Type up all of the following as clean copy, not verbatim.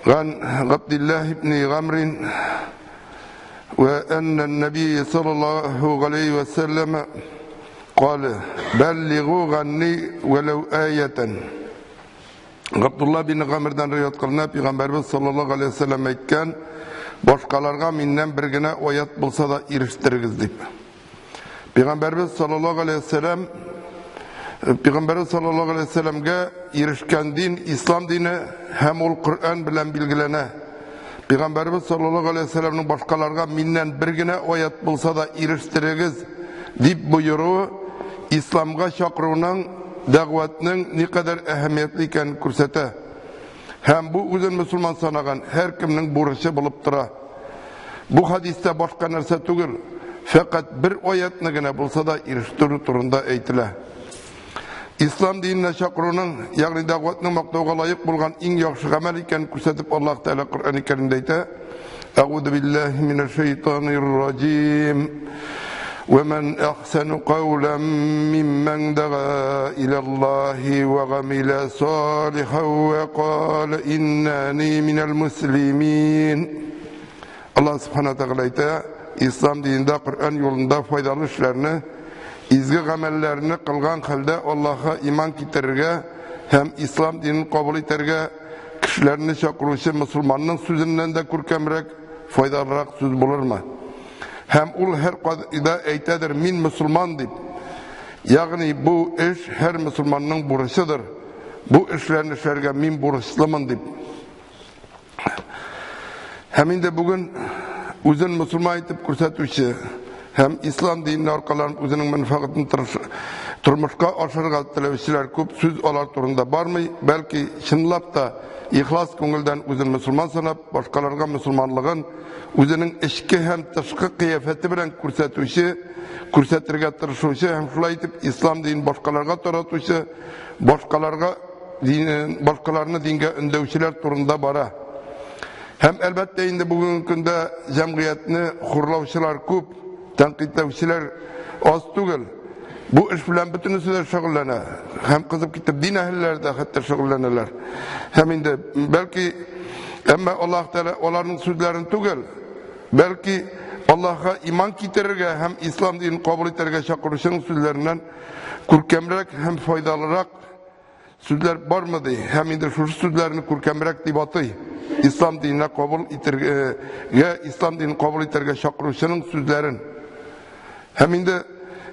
عن عبد الله بن عمرو وأن النبي صلى الله عليه وسلم قال بلغوا عني ولو آية. Габдулла бин Гамрдан риваять кылына, Пәйгамбәрбез саллаллаһу алейһи ва сәлләм әйткән: башкаларга миннән бер генә аят булса да ирештерегез дип. Пәйгамбәрбез саллаллаһу алейһи ва сәлләм Пәйгамбәрбез саллаллаһу алейһи ва сәлләмгә ирешкән дин ислам дине һәм ул Коръән белән билгеләнә. Пәйгамбәрбез саллаллаһу алейһи ва сәлләмнең башкаларга миннән бер генә аят булса да ирештерегез дип боеруы исламга чакыруның, дәгъватның никадәр әһәмиятле икәнен күрсәтә. Һәм бу үзен мөселман санаган һәркемнең бурычы булып тора. Бу хадистә башка нәрсә түгел, фәкать бер аятны генә булса да ирештерү турында әйтелә. Ислам диненә чакыруның, ягъни дәгъватның мактауга лаек булган иң яхшы гамәл икәнен күрсәтеп Аллаһ Тәгалә Коръән Кәримдә әйтә: Әгуду биллаһи минәш шайтанир раҗим. ومن أحسن قولا ممن دعا إلى الله وعمل صالحا وقال إنني من المسلمين. Аллаһ Субхана Тәгалә әйтә, ислам динендә, Коръән юлында файдалы эшләрне, изге гамәлләрне кылган хәлдә Аллаһка иман китерергә һәм ислам динен кабул итәргә кешеләрне чакыручы мөселманның сүзеннән дә күркәмрәк, файдалырак сүз булырмы? Һәм ул һәр кайда әйтәдер, мин мөселман дип. Ягъни бу эш һәр мөселманның бурычыдыр. Бу эшләрне эшләргә мин бурычлымын дип. Һәм инде бүген үзен мөселман итеп күрсәтүче һәм ислам диненә аркаланып үзенең мәнфәгатен тормышка ашырырга теләүчеләр күп, сүз алар турында бармый, бәлки чынлап та ихлас күңелдән үзен мөселман санап, башкаларга мөселманлыгын үзенең эчке һәм тышкы кыяфәте белән күрсәтүче, күрсәтергә тырышучы һәм шулай итеп ислам динен башкаларга таратучы, башкаларга динен, башкаларны дингә өндәүчеләр турында бара. Һәм әлбәттә инде бүгенге көндә җәмгыятьне хурлаучылар күп, тәнкыйтьләүчеләр аз түгел. Бу эш белән бөтенесе дә шөгыльләнә. Һәм кызып китеп дин әһелләре дә хәтта шөгыльләнәләр. Һәм инде бәлки әмма Аллаһ Тәгалә аларның сүзләрен түгел, бәлки Аллаһка иман китерергә һәм ислам динен кабул итәргә чакыручының сүзләреннән күркәмрәк һәм файдалырак сүзләр бармы ди. Һәм инде шушы сүзләрне күркәмрәк дип атый. Ислам диненә кабул итәргә, ислам динен кабул итәргә чакыручының сүзләрен. Һәм инде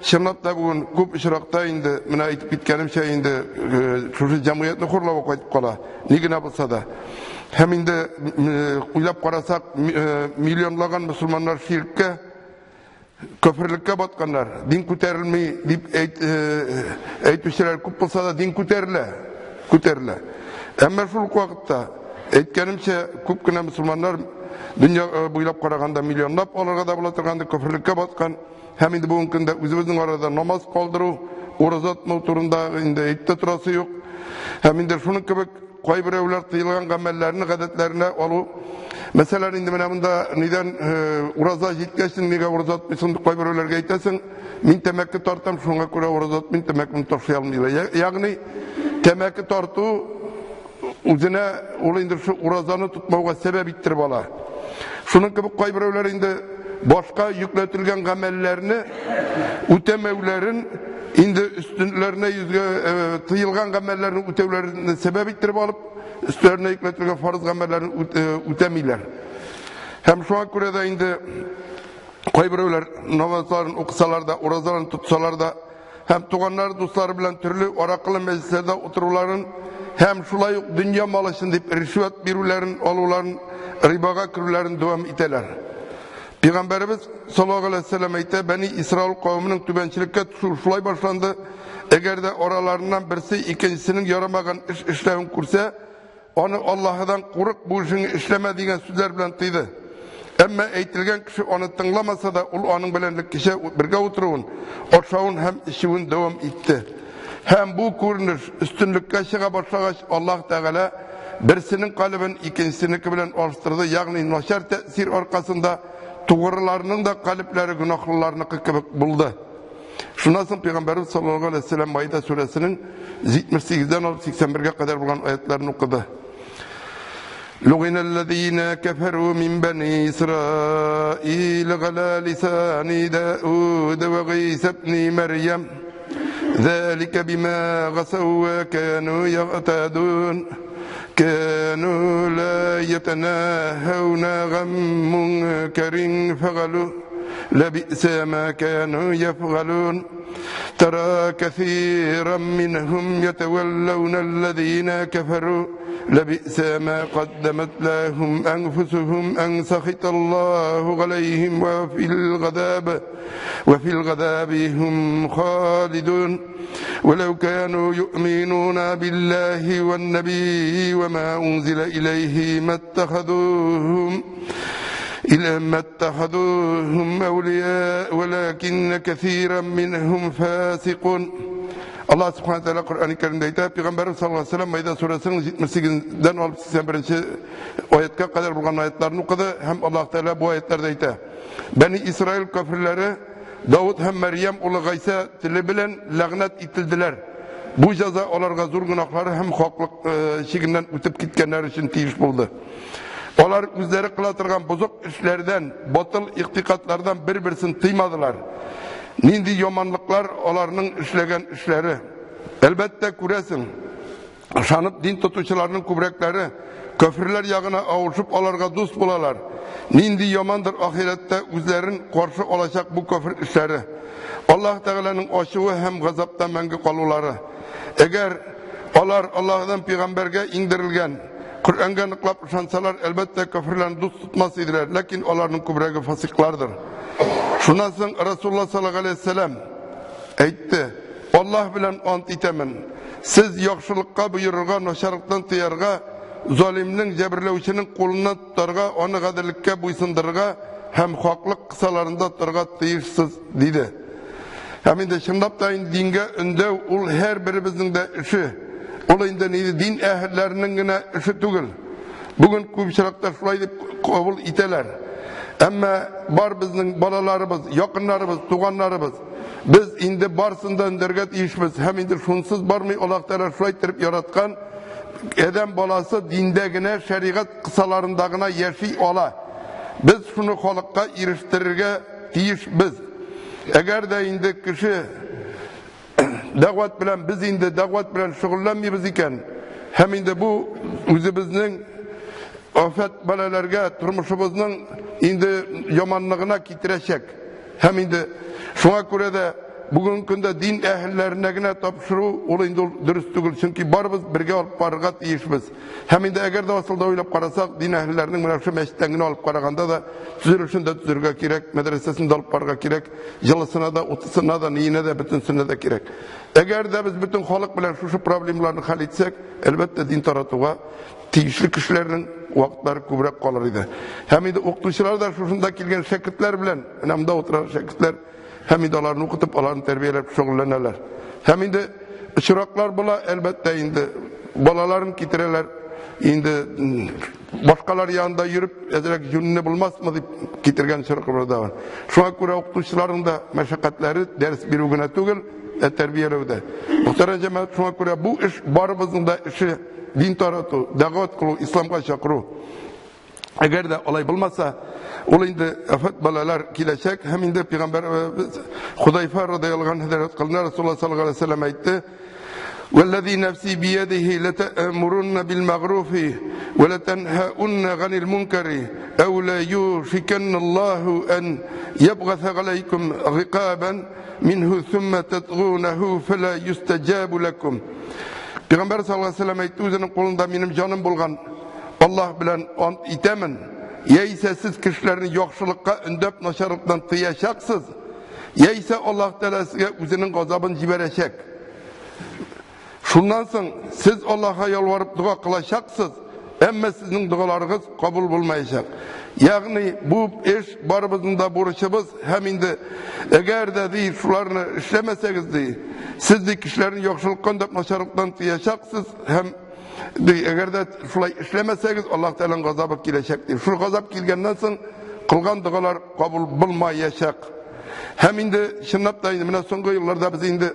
чынлап та бүген күп очракта инде менә әйтеп киткәнемчә инде шушы җәмгыятьне хурлауга кайтып кала, ни генә булса да. Һәм инде уйлап карасак, миллионлаган мөселманнар ширккә, көферлеккә батканнар. Дин күтәрелми дип әйтүчеләр күп булса да, дин күтәрелә, күтәрелә. Әмма шул ук вакытта, әйткәнемчә, күп кенә мөселманнар дөнья буйлап караганда миллионлап алырга да була торган көферлеккә баткан. Һәм инде бүгенге көндә үзебезнең арада намаз калдыру, ураза тотмау турында инде әйтеп тә торасы юк. Һәм инде шуның кебек кайберәүләр тыелган гамәлләрне гадәтләренә алу. Мәсәлән, инде менә монда нидән ураза җиткәч, нигә ураза тотмыйсың дип кайберәүләргә әйтәсең, мин тәмәке тартам, шуңа күрә ураза тотмыйм, тәмәкене ташлый алмыйм. Ягъни тәмәке тарту үзенә ул инде шу уразаны тотмауга сәбәп иттереп ала. Шуның кебек кайберәүләр инде башка йөкләтелгән гамәлләрне үтәмәүләрен инде өстенләренә йөзгә тыелган гамәлләрне үтәүләрен сәбәп иттереп алып, өстләренә йөкләтелгән фарыз гамәлләрен үтәмиләр. Һәм шуңа күрә дә инде кайберәүләр намазларын укысалар да, уразаларын тотсалар да, һәм туганнары, дуслары белән төрле аракылы мәҗлесләрдә утыруларын һәм шулай ук дөнья малы өчен дип ришвәт бирүләрен, алуларын, рибага керүләрен дәвам итәләр. Пәйгамбәребез саллаллаһу алейһи ва сәлләм әйтә, Бәни Исраил кавеменең түбәнчелеккә төшүе шулай башланды, әгәр дә араларыннан берсе икенчесенең ярамаган эш эшләвен күрсә, аны Аллаһыдан курык, бу эшеңне эшләмә дигән сүзләр белән тыйды. Әмма әйтелгән кеше аны тыңламаса да, ул аның белән элеккечә бергә утыруын, ашавын һәм эчүен дәвам итте. Һәм бу күренеш өстенлеккә чыга башлагач, Аллаһ Тәгалә берсенең калебен икенчесенеке белән алыштырды, ягъни начар тәэсир аркасында тугрыларның да калебләре гөнаһлыларныкы кебек булды. Шуннан соң Пәйгамбәрбез саллаллаһу алейһи ва сәлләм Маида сүрәсенең 78-дән алып 81-гә кадәр булган аятларын укыды. لعن الذين كفروا من بني إسرائيل على لسان داود وعيسى ابن مريم ذلك بما عصوا وكانوا يعتدون كانوا لا يتناهون عن منكر فعلوا لبئس ما كانوا يفعلون ترى كثيرا منهم يتولون الذين كفروا لبئس ما قدمت لهم أنفسهم أن سخط الله عليهم وفي العذاب هم خالدون ولو كانوا يؤمنون بالله والنبي وما أنزل إليه ما اتخذوهم أولياء ولكن كثيرا منهم فاسقون. Allah Subhanahu Teala Kur'an-ı Kerim'de әйтә, Пәйгамбәрбез саллаллаһу алейһи ва сәлләм Маида сүрәсенең 78-дән алып 81 аятка кадәр булган аятларны укыды һәм Аллаһ Тәгалә бу аятларда әйтә: Бәни Исраил кафирләре Давыд һәм Мәрьям улы Гайсә теле белән ләгънәт ителделәр. Бу җәза аларга зур гөнаһлары һәм хаклык чигеннән үтеп киткәннәр өчен тиеш булды. Алар үзләре кыла торган бозык эшләрдән, батыл игътикадлардан бер-берсен тыймадылар. Нинди яманлыклар аларның эшләгән эшләре. Әлбәттә, күрәсең, ышанып дин тотучыларның күбрәкләре кафирләр ягына авышып аларга дус булалар. Нинди ямандыр ахирәттә үзләрен каршы алачак бу кафир эшләре. Аллаһ Тәгаләнең ачуы һәм газапта мәңге калулары. Әгәр алар Аллаһдан пәйгамбәргә иңдерелгән Коръәнгә ныклап ышансалар, әлбәттә, кафирләрне дус тотмас иделәр, ләкин аларның күбрәге фасиклардыр. Шуннан соң Расулуллаһ саллаллаһу алейһи ва сәлләм әйтте: Аллаһ белән ант итәмен, сез яхшылыкка боерырга, начарлыктан тыярга, залимнең, җәберләүченең кулыннан тотарга, аны гаделлеккә буйсындырырга һәм хаклык кысаларында торырга тиешсез, диде. Һәм инде чынлап та инде дингә өндәү ул һәр беребезнең дә эше. Ул инде ни дин әһелләренең генә эше түгел. Бүген күп очракта шулай дип кабул итәләр. Әмма бар безнең балаларыбыз, якыннарыбыз, туганнарыбыз. Без инде барысын да өндәргә тиешбез. Һәм инде шунсыз бармый Аллаһ Тәгалә шулай иттереп яраткан адәм баласы диндә генә, шәригать кысаларында гына яши ала. Без шуны халыкка ирештерергә тиешбез. Әгәр дә инде кеше дәгъват белән, без инде дәгъват белән шөгыльләнмибез икән, һәм инде бу үзебезнең афәт бәлаләргә, тормышыбызның инде яманлыгына китерәчәк. Һәм инде шуңа күрә дә бүгенге көндә дин әһелләренә генә тапшыру ул инде ул дөрес түгел, чөнки барыбыз бергә алып барырга тиешбез. Һәм инде әгәр дә асылда уйлап карасак, дин әһелләренең менә шул мәчеттән генә алып караганда да төзелешен дә төзергә кирәк, мәдрәсәсен дә алып барырга кирәк, җылысына да, утысына да, ниенә дә, бөтенсенә дә кирәк. Әгәр дә без бөтен халык белән шушы проблемаларны хәл итсәк, әлбәттә, дин таратуга тиешле кешеләрнең вакытлары күбрәк калыр иде. Һәм инде укытучылар да шушында килгән шәкертләр белән, менә монда утырган шәкертләр, һәм инде аларны укытып, аларны тәрбияләп шөгыльләнәләр. Һәм инде очраклар була, әлбәттә, инде балаларын китерәләр, инде башкалар янында йөреп, әзрәк җүнле булмасмы дип китергән очраклар да бар. Шуңа күрә укытучыларның да мәшәкатьләре дәрес бирү генә түгел, ә тәрбияләү дә. Мөхтәрәм җәмәгать, шуңа күрә бу эш барыбызның да эше, дин тарату, дәгъват кылу, исламга чакыру. Әгәр дә алай булмаса, ул инде афәт балалар киләчәк. Һәм инде пәйгамбәребез Худайфа радыяллаһу анһу риваять кылына, Расулуллаһ саллаллаһу алейһи ва сәлләм әйтте: Валлази нафси биядихи лата'мурунна бил магруфи ва латанхаунна ганил мункари ау ла юшиканналлаху ан ябгаса алейкум гикабан минху сумма татгунаху фала юстаҗабу лакум. Пәйгамбәр саллаллаһу алейһи ва сәлләм әйтте: үзенең кулында минем җаным булган Аллаһ белән ант итәмен, яисә сез кешеләрне яхшылыкка өндәп начарлыктан тыячаксыз, яисә Аллаһ Тәгалә сезгә үзенең газабын җибәрәчәк. Шуннан соң сез Аллаһка ялварып дога кылачаксыз, әмма сезнең догаларыгыз кабул булмаячак. Ягъни бу эш барыбызның да бурычыбыз, һәм инде әгәр дә ди шуларны эшләмәсәгез ди, сез ди кешеләрне яхшылыкка өндәп начарлыктан тыячаксыз, һәм ди әгәр дә шулай эшләмәсәгез, Аллаһ Тәгаләнең газабы киләчәк ди. Шул газап килгәннән соң кылган догалар кабул булмаячак. Һәм инде чынлап та инде менә соңгы елларда без инде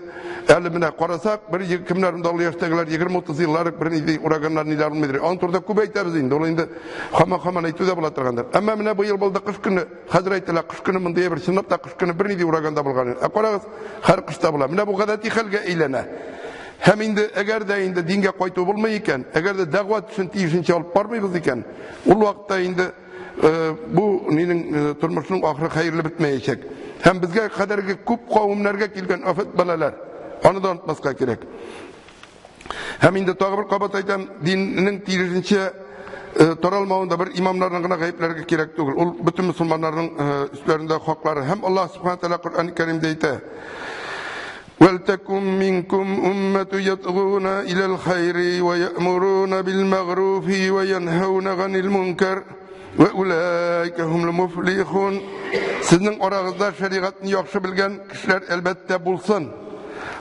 Әле менә карасак, бер кемнәр монда олы яшьтәгеләр 20-30 еллар бер нинди ураганнар ниләр булмыйдыр. Аның турында күп әйтәбез инде. Ул инде һаман-һаман әйтү дә була торгандыр. Әмма менә быел булды кыш көне, хәзер әйтелә, кыш көне мондый бер чынлап та кыш көне бернинди ураган да булган. Ә карагыз, һәр кышта була. Менә бу гадәти хәлгә әйләнә. Һәм инде әгәр дә инде дингә кайту булмый икән, әгәр дә дәгъват эшен тиешенчә алып бармыйбыз икән, ул вакытта инде бу нинең тормышның ахыры хәерле бетмәячәк. Һәм безгә кадәрге күп кавемнәргә килгән афәт бәлаләр, аны да онытмаска кирәк. Һәм инде тагы бер кабат әйтәм, диннең тиешенчә таралмавында бер имамнарның гына гаепләргә кирәк түгел. Ул бөтен мөселманнарның өсләрендә хаклары. Һәм Аллаһ субхана тәгалә Коръән Кәримдә әйтә: وَلْتَكُنْ مِنْكُمْ أُمَّةٌ يَدْعُونَ إِلَى الْخَيْرِ وَيَأْمُرُونَ بِالْمَعْرُوفِ وَيَنْهَوْنَ عَنِ الْمُنْكَرِ وَأُولَٰئِكَ هُمُ الْمُفْلِحُونَ. Сезнең арагызда шәригатьне яхшы белгән кешеләр әлбәттә булсын.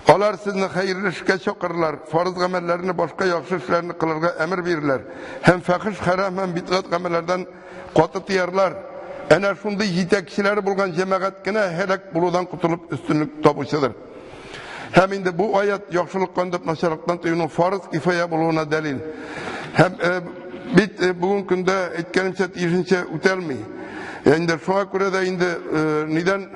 Алар сезне хәерле эшкә чакырырлар, фарыз гамәлләрне, башка яхшы эшләрне кылырга әмер бирерләр һәм фәхиш, хәрам һәм бидгать гамәлләрдән каты тыярлар. Әнә шундый җитәкчеләре булган җәмәгать кенә һәлак булудан котылып өстенлек табучыдыр. Һәм инде бу аят яхшылыкка өндәп начарлыктан тыюның фарыз кифая булуына дәлил. Һәм бит бүгенге көндә әйткәнемчә тиешенчә үтәлми. Инде шуңа күрә дә инде нидән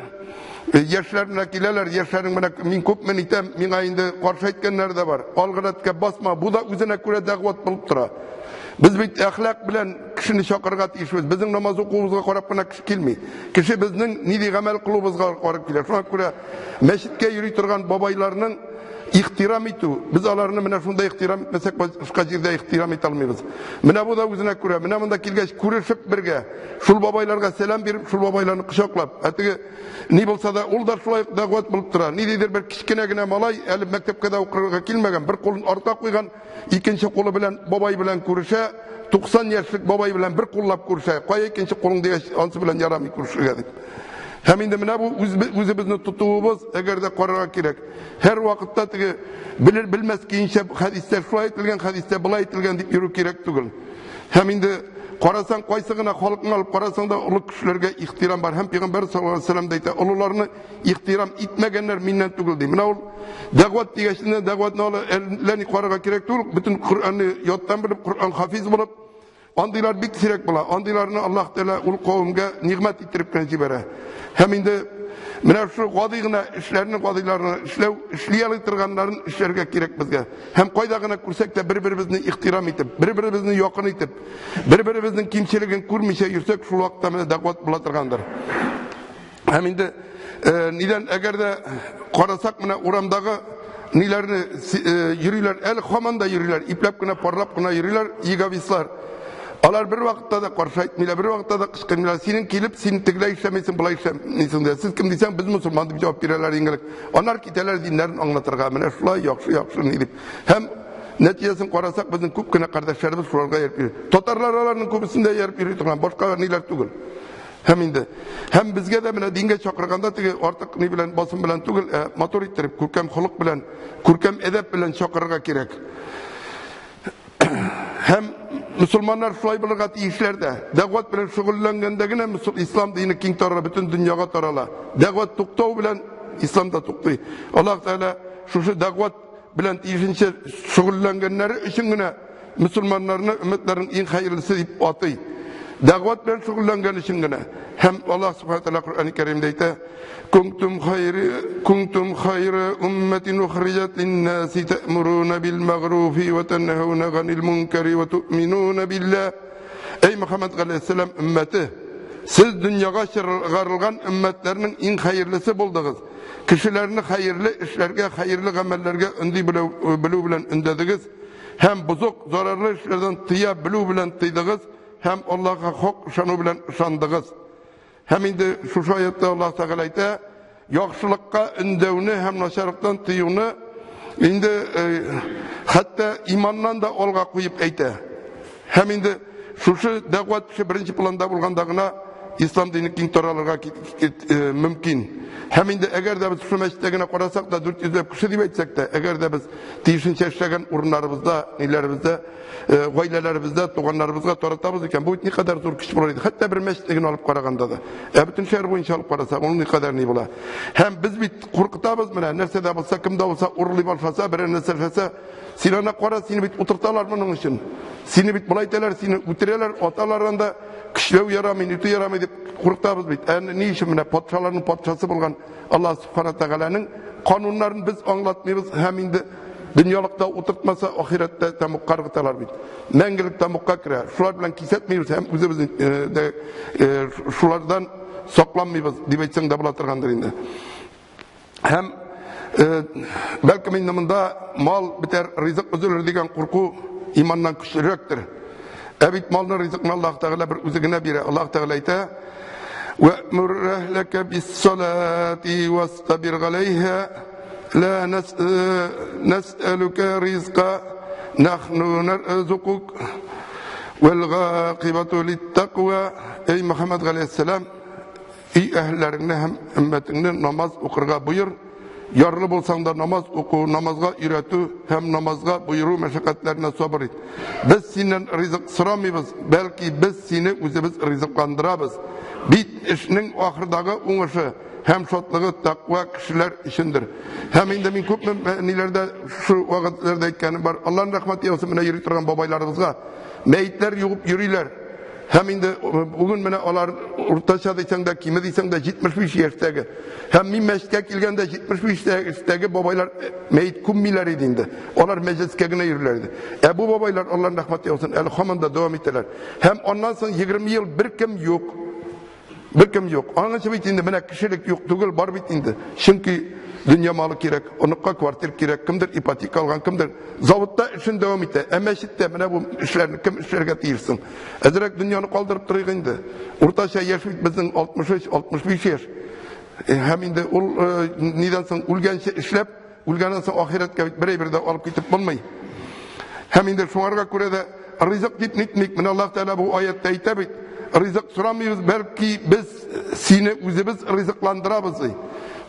яшьләр менә киләләр, яшьләрнең менә мин күпмен итәм, миңа инде каршы әйткәннәр дә бар. Алгы рәткә басма, бу да үзенә күрә дәгъват булып тора. Без бит әхлак белән кешене чакырырга тиешбез. Безнең намаз укуыбызга карап кына кеше килми. Кеше безнең нинди гамәл кылуыбызга карап килә. Шуңа күрә мәчеткә йөри торган бабайларның ихтирам итү, без аларны менә шунда ихтирам итмәсәк, башка җирдә ихтирам итә алмыйбыз. Менә бу да үзенә күрә. Менә монда килгәч күрешеп бергә, шул бабайларга сәлам биреп, шул бабайларны кочаклап, ә теге ни булса да ул да шулай дәгъват булып тора. Ниндидер бер кечкенә генә малай, әле мәктәпкә дә укырга килмәгән, бер кулын артка куйган, икенче кулы белән бабай белән күрешә, 90 яшьлек бабай белән бер куллап күрешә. Кая икенче кулың дигәч, ансы белән ярамый күрешергә дип. Һәм инде менә бу үзебезне тотуыбыз, әгәр дә карарга кирәк. Һәр вакытта теге белер белмәс киенчә хәдистә шулай әйтелгән, хәдистә былай әйтелгән дип йөрү кирәк түгел. Һәм инде карасаң, кайсы гына халыкны алып карасаң да, олы кешеләргә ихтирам бар. Һәм Пәйгамбәр саллаллаһу алейһи ва сәлләм дә әйтә, олыларны ихтирам итмәгәннәр миннән түгел ди. Менә ул дәгъват дигәч, дәгъватны алы әллә ни карарга кирәк түгел, бөтен Коръәнне яттан белеп, Коръән хафиз булып, андыйлар бик сирәк була. Андыйларны Аллаһ Тәгалә ул кавемгә нигъмәт иттереп кенә җибәрә. Һәм инде менә шул гади генә эшләрне, гадиләрне эшләү, эшли ала торганнарын эшләргә кирәк безгә. Һәм кайда гына күрсәк тә бер-беребезне ихтирам итеп, бер-беребезне якын итеп, бер-беребезнең кимчелеген күрмичә йөрсәк, шул вакытта менә дәгъват була торгандыр. Һәм инде нидән әгәр дә карасак, менә урамдагы ниләрне йөриләр, әле һаман да йөриләр, ипләп кенә, парлап кына йөриләр, егавислар. Алар бер вакытта да каршы әйтмиләр, бер вакытта да кычкырмыйлар. Синең килеп, син тегеләй эшләмисең, болай эшләмисең дә. Сез кем дисәң, без мусульман дип җавап бирәләр иң элек. Аннары китәләр диннәрен аңлатырга. Менә шулай яхшы, яхшы ни дип. Һәм нәтиҗәсен карасак, безнең күп кенә кардәшләребез шуларга ияреп йөри. Татарлар аларның күбесендә ияреп йөри торган, башка ниләр түгел. Һәм инде, һәм безгә дә менә дингә чакырганда теге артык ни белән, басым белән түгел, ә матур иттереп, күркәм холык белән, күркәм әдәп белән чакырырга кирәк. Һәм мусульманнар шулай булырга тиешләр дә. Дәгъват белән шөгыльләнгәндә генә ислам дине киң тарала, бөтен дөньяга тарала. Дәгъват туктау белән ислам да туктый. Аллаһ Тәгалә шушы дәгъват белән тиешенчә шөгыльләнгәннәре өчен генә мусульманнарны өммәтләрнең иң хәерлесе дип атый. Дәгъват белән шөгыльләнгән өчен генә. Һәм Аллаһ субхана тәгалә Коръән Кәримдә әйтә: Кунтум хайри, кунтум хайра умматин ухриҗат линнаси та'муруна бил мәгъруфи ва танхауна ганил мункари ва ту'минуна биллаһ. Эй Мөхәммәд галәйһиссәлам өммәте, сез дөньяга чыгарылган өммәтләрнең иң хәерлесе булдыгыз. Кешеләрне хәерле эшләргә, хәерле гамәлләргә өнди белү белән өндәдегез һәм бозык, зарарлы эшләрдән тыя белү белән тыйдыгыз һәм Аллаһка хак ышану белән ышандыгыз. Һәм инде шушы аятта Аллаһ Тәгалә әйтә, яхшылыкка өндәүне һәм начарлыктан тыюны инде хәтта иманнан да алга куеп әйтә. Һәм инде шушы дәгъват кеше беренче планда булганда гына ислам дине киң таралырга мөмкин. Һәм инде әгәр дә без шушы мәчеттә генә карасак та 400 ләп кеше дип әйтсәк тә, әгәр дә без тиешенчә эшләгән урыннарыбызда, ниләребездә, гаиләләребездә, туганнарыбызга таратабыз икән, бу никадәр зур көч булыр иде. Хәтта бер мәчетне генә алып караганда да. Ә бөтен шәһәр буенча алып карасак, ул никадәр ни була. Һәм без бит куркытабыз менә, нәрсә дә булса, кем дә булса урлый башласа, берәр нәрсә эшләсә, син аны кара, сине бит утырталар моның өчен. Сине бит болай итәләр, сине үтерәләр, аталар анда, көчләү ярамый, нитү ярамый дип куркытабыз бит. Ә ни өчен менә патшаларның патшасы булган Аллаһ Субхана Тәгаләнең кануннарын без аңлатмыйбыз һәм инде дөньялыкта утыртмаса, ахирәттә тәмугка ыргыталар бит. Мәңгелек тәмугка керә. Шулар белән кисәтмибез һәм үзебез дә шулардан сакланмыйбыз дип әйтсәң дә була торгандыр инде. Һәм бәлкем инде монда мал бетәр, ризык өзелер дигән курку иманнан көчлерәктер. Ә бит малны, ризыкны Аллаһ Тәгалә бер үзе генә бирә. Аллаһ Тәгалә әйтә: "Вәмур әһләкә бис-салати вастабир галәйһа ла нас'алука ризка нахну нарзукук вал гакибату литтаква". Эй Мөхәммәд галәйһиссәлам, өй әһелләреңне һәм өммәтеңне намаз укырга боер. Ярлы булсаң да намаз уку, намазга өйрәтү һәм намазга боеру мәшәкатьләренә сабыр ит. Без синнән ризык сорамыйбыз, бәлки без сине үзебез ризыкландырабыз. Бит эшнең ахырдагы уңышы һәм шатлыгы тәкъва кешеләр өчендер. Һәм инде мин күпме ниләрдә шу вәгазьләрдә әйткәнем бар. Аллаһның рәхмәте яусын менә йөри торган бабайларыбызга. Мәетләр юып йөриләр. Һәм инде бүген менә алар уртача дисәң дә, киме дисәң дә 75 яшьтәге. Һәм мин мәчеткә килгәндә 75 яшьтәге бабайлар мәет күммиләр иде инде. Алар мәҗлескә генә йөриләр иде. Ә бу бабайлар, Аллаһның рәхмәте яусын, әле һаман да дәвам итәләр. Һәм аннан соң 20 ел беркем юк. Беркем юк. Аңынчы бит инде менә кешелек юк түгел, бар бит инде. Чөнки дөнья малы кирәк, оныкка квартир кирәк, кемдер ипотека алган, кемдер заводта эшен дәвам итә. Ә мәчеттә менә бу эшләрне кем эшләргә тиеш соң? Әзрәк дөньяны калдырып торыйк инде. Уртача яшь бит безнең 63, 65 яшь. Һәм инде ул нидән соң үлгәнче эшләп, үлгәннән соң ахирәткә бит бер әйбер дә алып китеп булмый. Һәм инде шуңарга күрә дә ризык дип нитмик. Менә Аллаһ Тәгалә бу аятта әйтә бит, ризык сорамыйбыз, бәлки без сине үзебез ризыкландырабыз ди.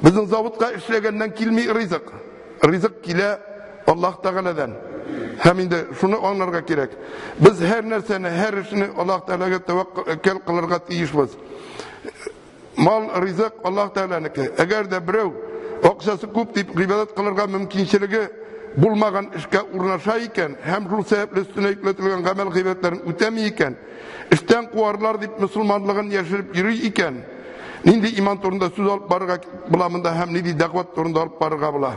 Безнең заводка эшләгәннән килми ризык. Ризык килә Аллаһ Тәгаләдән. Һәм инде шуны аңларга кирәк. Без һәр нәрсәне, һәр эшне Аллаһ Тәгаләгә тәвәккәл кылырга тиешбез. Мал, ризык Аллаһ Тәгаләнеке. Әгәр дә берәү акчасы күп дип гыйбадәт кылырга мөмкинчелеге булмаган эшкә урнаша икән һәм шул сәбәпле өстенә йөкләтелгән гамәл гыйбадәтләрен үтәми икән, эштән куарлар дип мөселманлыгын яшереп йөри икән, нинди иман турында сүз алып барырга була монда һәм нинди дәгъват турында алып барырга була?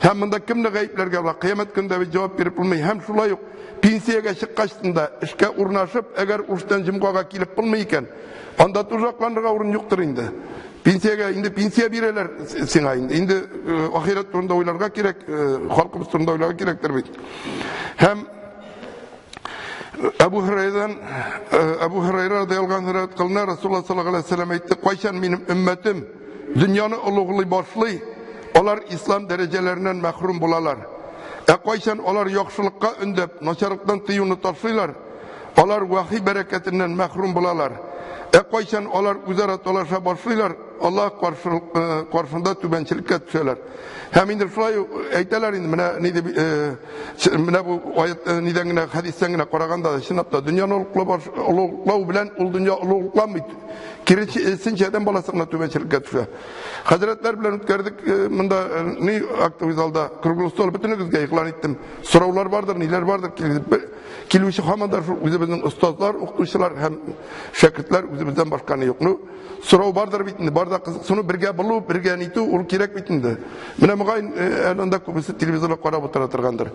Һәм монда кемне гаепләргә була? Кыямәт көндә бит җавап биреп булмый. Һәм шулай ук пенсиягә чыккач та эшкә урнашып, әгәр эштән җомгага килеп булмый икән, анда тоже акланырга урын юктыр инде. Пенсиягә инде пенсия бирәләр сиңа инде. Инде ахирәт турында уйларга кирәк, халкыбыз турында уйларга кирәктер бит. Һәм Әбу Һурайрадан Әбу Һурайра радиаллаһу анһу риваять кылына, Расулуллаһ саллаллаһу алейһи ва сәлләм әйтте: "Кайчан минем өммәтем дөньяны олуглый башлый, алар ислам дәрәҗәләреннән мәхрүм булалар. Ә кайчан алар яхшылыкка өндәп, начарлыктан тыюны ташлыйлар, алар вахи бәрәкәтеннән мәхрүм булалар. Ә кайчан алар үзара талаша башлыйлар, Аллаһ каршында түбәнчелеккә төшәләр. Һәм инде шулай әйтәләр инде, менә ни дип, менә бу аят нидән генә, хәдистән генә караганда да, чынлап та дөньяны олуглау белән ул дөнья олугланмый. Киресенчә, адәм баласы гына түбәнчелеккә төшә. Хәзрәтләр белән үткәрдек монда ни актовый залда круглый стол, бөтенегезгә игълан иттем. Сораулар бардыр, ниләр бардыр, килүче һаман да шул үзебезнең остазлар, укытучылар һәм шәкертләр, үзебездән башка ни юк. Ну, сорау бардыр бит инде, бар да кызыксыну, бергә булу, бергә нитү, ул кирәк бит инде. Менә мөгаен, әле анда күбесе телевизорда карап утыра торгандыр.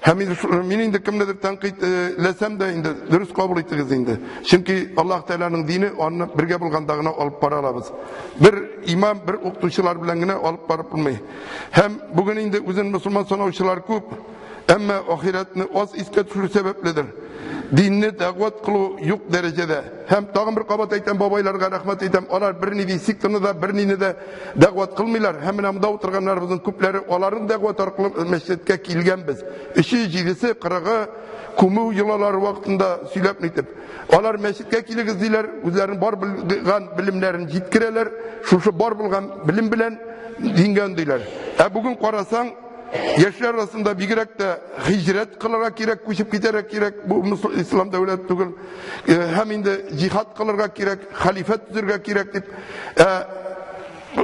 Һәм инде мин инде кемнедер тәнкыйтьләсәм дә инде дөрес кабул итегез инде. Чөнки Аллаһ Тәгаләнең дине аны бергә булганда гына алып бара алабыз. Бер имам, бер укытучылар белән генә алып барып булмый. Һәм бүген инде үзен мөселман санаучылар күп. Әмма ахирәтне аз искә төшерү сәбәпледер. Динне дәгъват кылу юк дәрәҗәдә. Һәм тагын бер кабат әйтәм, бабайларга рәхмәт әйтәм, алар бернинди сектаны да, бернине дә дәгъват кылмыйлар. Һәм менә монда утырганнарыбызның күпләре аларның дәгъват аркылы мәчеткә килгәнбез. Өче, җидесе, кырыгы күмү йолалары вакытында сөйләп нитеп. Алар мәчеткә килегез диләр, үзләренең бар булган белемнәрен җиткерәләр, шушы бар булган белем белән дингә өндиләр. Ә бүген карасаң, яшьләр арасында бигрәк тә һиҗрәт кылырга кирәк, күчеп китәргә кирәк, бу ислам дәүләте түгел. Һәм инде җихад кылырга кирәк, хәлифәт төзергә кирәк дип.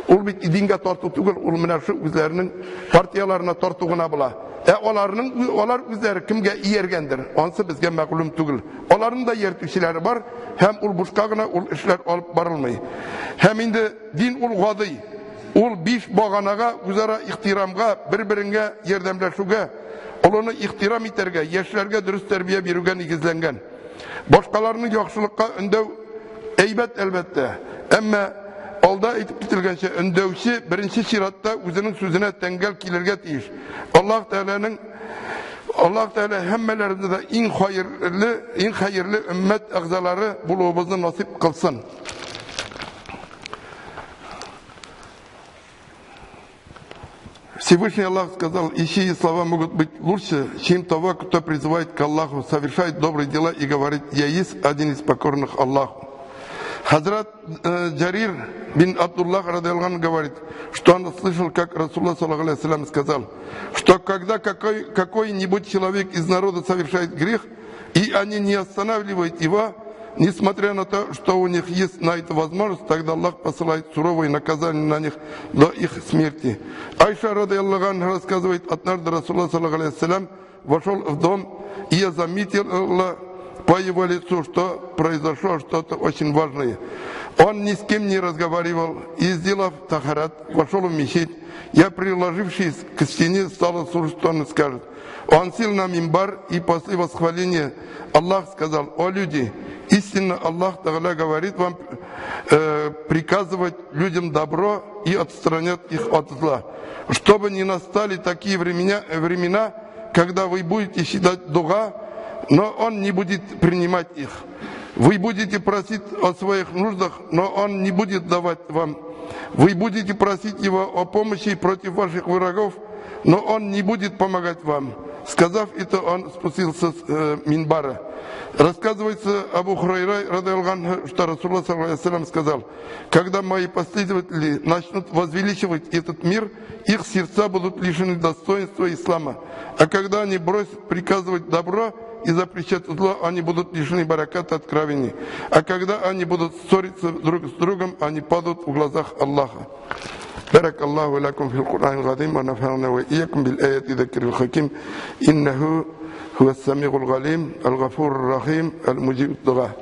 Ул бит дингә тарту түгел, ул менә шу үзләренең партияләренә тарту гына була. Ә аларның алар үзләре кемгә ияргәндер, ансы безгә мәгълүм түгел. Аларның да ияртүчеләре бар, һәм ул бушка гына ул эшләр алып барылмый. Һәм инде дин ул гади. Ул биш баганага, үзара ихтирамга, бер-береңә ярдәмләшүгә, олыны ихтирам итәргә, яшьләргә дөрес тәрбия бирүгә нигезләнгән. Башкаларны яхшылыкка өндәү әйбәт, әлбәттә. Әмма алда әйтеп кителгәнчә, өндәүче беренче чиратта үзенең сүзенә тәңгәл килергә тиеш. Аллаһ Тәгаләнең Аллаһ Тәгалә һәммәләребезне дә иң хәерле, иң хәерле өммәт әгъзалары булуыбызны насыйп кылсын. Всевышний Аллах сказал: ищи слова могут быть лучше, чем того, кто призывает к Аллаху, совершает добрые дела и говорит: я есть один из покорных Аллаху. Хазрат Джарир бин Абдуллах радиаллаху говорит, что он слышал, как Расулуллах саллаллаху алейхи ва саллям сказал, что когда какой-нибудь человек из народа совершает грех, и они не останавливают его, несмотря на то, что у них есть на это возможность, тогда Аллах посылает суровые наказания на них до их смерти. Айша радиаллаху анха рассказывает, однажды Расулуллах саллаллаху алейхи ва саллям вошел в дом, и я заметила по его лицу, что произошло что-то очень важное. Он ни с кем не разговаривал и, сделав тахарат, вошел в мечеть. Я, приложившись к стене, стала слушать, что он скажет. Он сел на мимбар, и после восхваления Аллах сказал: о люди, истинно Аллах Тааля говорит вам приказывать людям добро и отстранять их от зла, чтобы не настали такие времена, когда вы будете считать дуга, но он не будет принимать их. Вы будете просить о своих нуждах, но он не будет давать вам. Вы будете просить его о помощи против ваших врагов, но он не будет помогать вам. Сказав это, он спустился с минбара. Рассказывается Абу Хурайра, радиаллаху анху, что Расулуллах саллаллаху алейхи ва саллям сказал: когда мои последователи начнут возвеличивать этот мир, их сердца будут лишены достоинства ислама. А когда они бросят приказывать добро и запрещать зло, они будут лишены бараката откровений. А когда они будут ссориться друг с другом, они падут в глазах Аллаха. بارك الله لكم في القرآن العظيم ونفعنا وإياكم بالآيات ذكر الحكيم إنه هو السميع العليم الغفور الرحيم المجيب الدعاء.